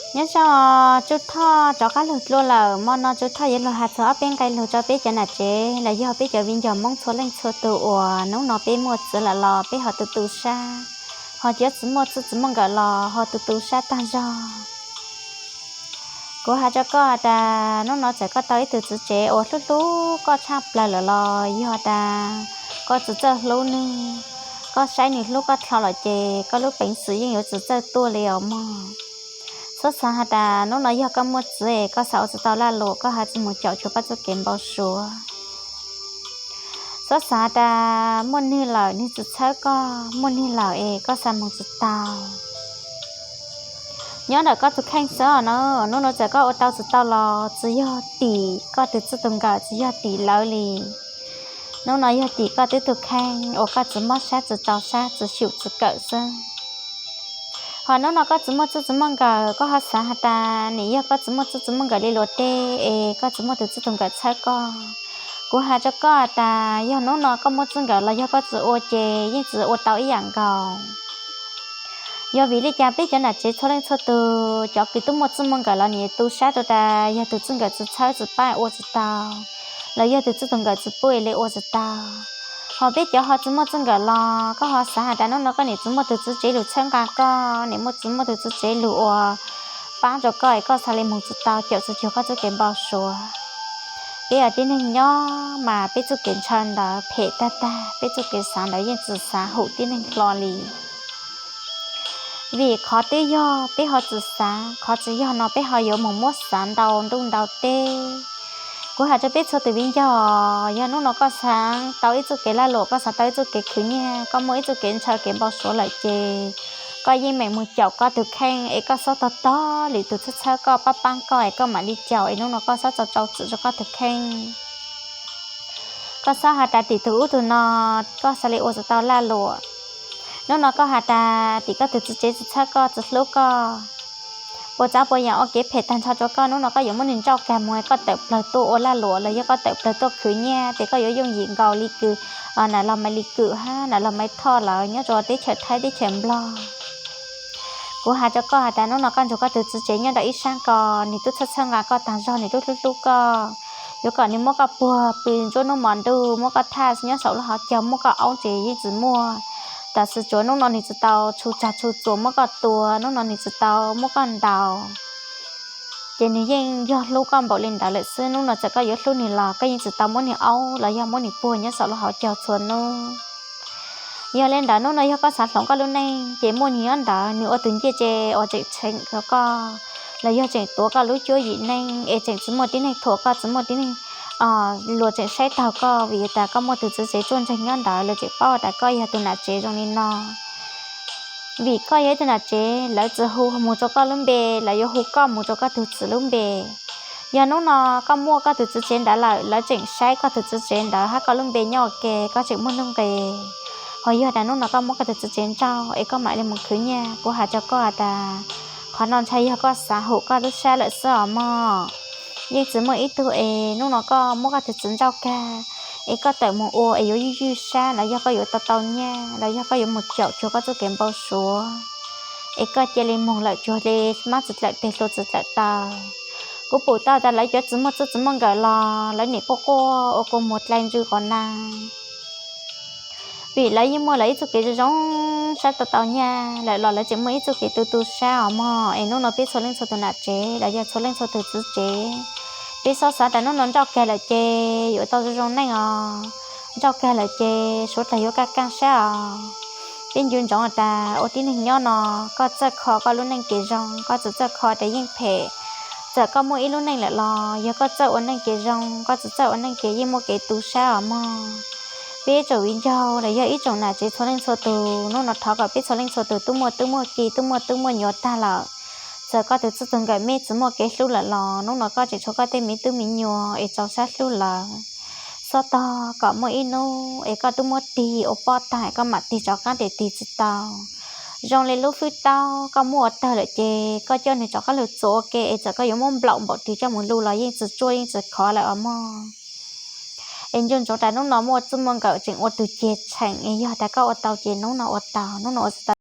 Nyob zoo, Tsuj Thoj rov qab lug dlua lawm. Mo no Tsuj Thoj yuav lug has txug ob peb nqe lug rua peb cov nam tsev los yog peb cov viv ncaus Moob txhua leej txhua tug uas nub no peb muaj txwv lawm los peb ho tu tu sab, ho cov tsi muaj txwv tsi muaj nkawm los ho tu tu sab taag zog. Kuv has rua koj has tas nub no txawm koj tau ib tug txiv tsev uas hlub hlub koj tshaj plawg lawm los yog tas koj tsi txawj hlub nwg, koj saib nwg hlub koj dlhau lawm ces koj lub peev xwm yeej yuav tsi txawj tuaj li os mog. Xob xaav has tas nub no yog koj muaj txwv es koj xaav ua tsi tau laj luam, koj has tsi moog caum cuag koj txuj kev npau suav. Xob xaav tas muaj nwg lawm nwg tsi txhawb koj, muaj nwg lawm es koj xaav moog tsi tau. Nyob ntawm koj tug kheej xwb os na, nub no txawm koj ua tau tsi tau los tsi yog tim koj tug txuj tug nkawm, tsi yog tim lawv li. Nub no yog tim koj tib tug kheej uas koj tsi mob sab, tsi rau sab, tsi xyum tsi kawm xwb. Ho nub no koj tsi muaj txuj tsi muaj nkawm, koj ho xaav has tas nim yog koj tsi muaj txuj tsi muaj nkawm li luag teb es koj tsi muaj tug txuj tug nkawm txhawb koj. Kuv has rua koj has tas yog nub no koj muaj txuj nkawm los yog koj tsi ua ces yeej tsi ua tau ib yaam nkaus. Yog vim li cas peb cov nam tsev txhua leej txhua tug cov kws tub muaj txuj muaj nkawm los nim tu sab rua tas yog tug txuj nkawm tsi txhawb tsi paab ua tsi tau, los yog tug txuj tug nkawm tsi pub li ua tsi tau. Ho peb cov ho tsi muaj txuj nkawm los koj ho xaav has tas nub no koj nim tsi muaj tug txiv tsev lug txhawb nqa koj, nim muaj tsi muaj tug txiv tsev lug ua paab rua koj es koj xaav li moog tsi tau, caum tsi cuag koj txuj kev npau suav. Peb yog tib neeg nyob mas peb txuj kev ntshaw ntawd phem tag tag, peb txuj kev xaav ntawd yeej tsi xaav hum tib neeg hlo li. Vim qhov twb yog peb ho tsi xaav, qhov tsi yog no peb ho yuav moog muab xaav ntau ntuj ntau teb. Kuv has rua peb txhua tug viv ncaus, yog nub no koj xaav tau ib txuj kev laj luam, koj xaav tau ib txuj kev khwv nyiaj, koj muaj ib txuj kev ntshaw kev npau suav lawm ces koj yeej meem moog caum koj tug kheej es koj xob tog tog lwm tug txhawb txhawb koj paab paab koj es koj maam li caum es nub no koj xob tso tsau txim rua koj tug kheej. Koj xob has tas tim tug ub tug no koj xaav li ua tsi tau laj luam. Nub no koj has tas tim koj tug txiv tsev tsi txhawb koj tsi hlub koj, puas tsav puas yaam ua kev phem tag nrho rua koj, nub no koj yuav muab nwg ntsauj kag moog, koj tawm plawg tuaj ua laj luam los yog koj tawm plawg tuaj khwv nyiaj ces koj yuav yooj yim nkaus li kws nam los Maiv Lis Kwm hab nam los Maiv Thoj lawv nyob rua teb chaws Thaib teb chaws Nplog. Kuv has rua koj has tas nub no koj nrug koj tug txiv tsev nyob rau ib sab ko, nwg tub txhawb txhawb nqa koj tag zog, nwg tub hlub hlub koj, yuav kom nwg muab koj puag pw nruab nub mos ntuj, muab koj thaj nyob saum lub hauv caug, muab koj aub ces yeej tsi muaj. Tam sim tsuav nub no nwg tsi tau tshu tsag tshu txuas muab koj tua, nub no nwg tsi tau muab koj ntaus, ces nwg yeej yog hlub koj npaum li ntawd lawm xwb. Nub no txawm koj yuav hlub nwg los koj yeej tsi tau muab nwg aub los yog muab nwg puag nyob saum lub hauv caug txhua nub. Yog li ntawd nub no yog koj xav hloov koj lub neej ces muaj nwg nyob ntawd, nwg ua tug ncej tsev uas tseem tsheem rua koj, los yog tseem tuav koj lub cuab yim neej es tseem tsi muaj tib neeg thuam koj, tsi muaj tib neeg, luag tseem saib taug koj vim tas koj muaj tug txiv tsev tsuaj ntseeg nyob ntawd, luag tseem paub tas koj yog tug nam tsev zoo li no. Vim koj yog ib tug nam tsev, lawv tsi hu moog rua koj lub npe, lawv yuav hu koj moog rua koj tug txiv lub npe. Yog nub no koj muaj koj tug txiv tsev ntawd lawm, lawv tseem saib koj tug txiv tsev ntawd hab koj lub npe nyob ua ke, koj tseem muaj nuj nqes. Ho yog tas nub no koj muab koj tug txiv tsev ntsauj es koj maam li moog khwv nyiaj, kuv has rua koj tas qhov no ntshai yog koj xav hum koj lub sab lawm xwb os mog. Yeej tsi muaj ib tug es nub no koj muab koj tug txiv ntsauj kag es koj tawm moog ua es yuav ywj ywj sab los yog koj yuav tau tau nyiaj los yog koj yuav moog caum cuag koj txuj kev npau suav es koj cia li moog lawm cuag li mab tsi dlawm teg hlua tsi dlawm taw. Kuv pum tau tas lawv cov tsi muaj txuj tsi muaj nkawm los lawv nim quaj quaj ua kua muag dlai ntsws qhov na. Vim lawv yeej muaj lawv ib txuj kev zoo zoo sab tau tau nyiaj lawm los lawv tseem muaj ib txuj kev tu tu sab os mog. Es nub no peb txhua leej txhua tug nam tsev los yog txhua leej txhua tug txiv tsev, peb xob xav tas nub no ntsauj kag lawm ces yuav tau zoo zoo neej os. Ntsauj kag lawm ces suav dlawg yuav kaj kaj sab os. Peb ncu ntsoov tas ua tib neeg nyob no, koj txawj kho koj lub neej kev zoo, koj tsi txawj kho tas yeej phem. Txawm koj muaj ib lub neej lawm los yog koj txawj ua neej kev zoo, koj tsi txawj ua neej ces yeej muaj kev tu sab os mog. Peb ib tsoom viv ncaus los yog ib tsoom nam tsev txhua leej txhua tug, nub no thov kom peb txhua leej txhua tug tub muaj tub muaj ki, tub muaj tub muaj nyuam tag lawm, txawm koj tug txuj tug nkawm mej tsi muaj kev hlub lawm los nub no koj tseem tshuav koj tej miv tub miv nyuam es txaus sab hlub lawm. Xob tog kom muaj ib nub es koj tub muab tig ua pob tag, koj maam tig rov qaab tes tig tsi tau. Zoo li lub fwj taub, koj muab ua tawg lawm ces koj coj nwg rov qab lug txuas ua ke es txawm koj yuav muab nplaum npaum twg coj moog lug los yeej tsi tsuaj yeej tsi khov lawm os mog. Es ncu ntsoov tas nub no muaj txuj muaj nkawm tseem ua tug ceg tsheem, es yog tas koj ua tau ces nub no ua tau, nub no ua tsi tau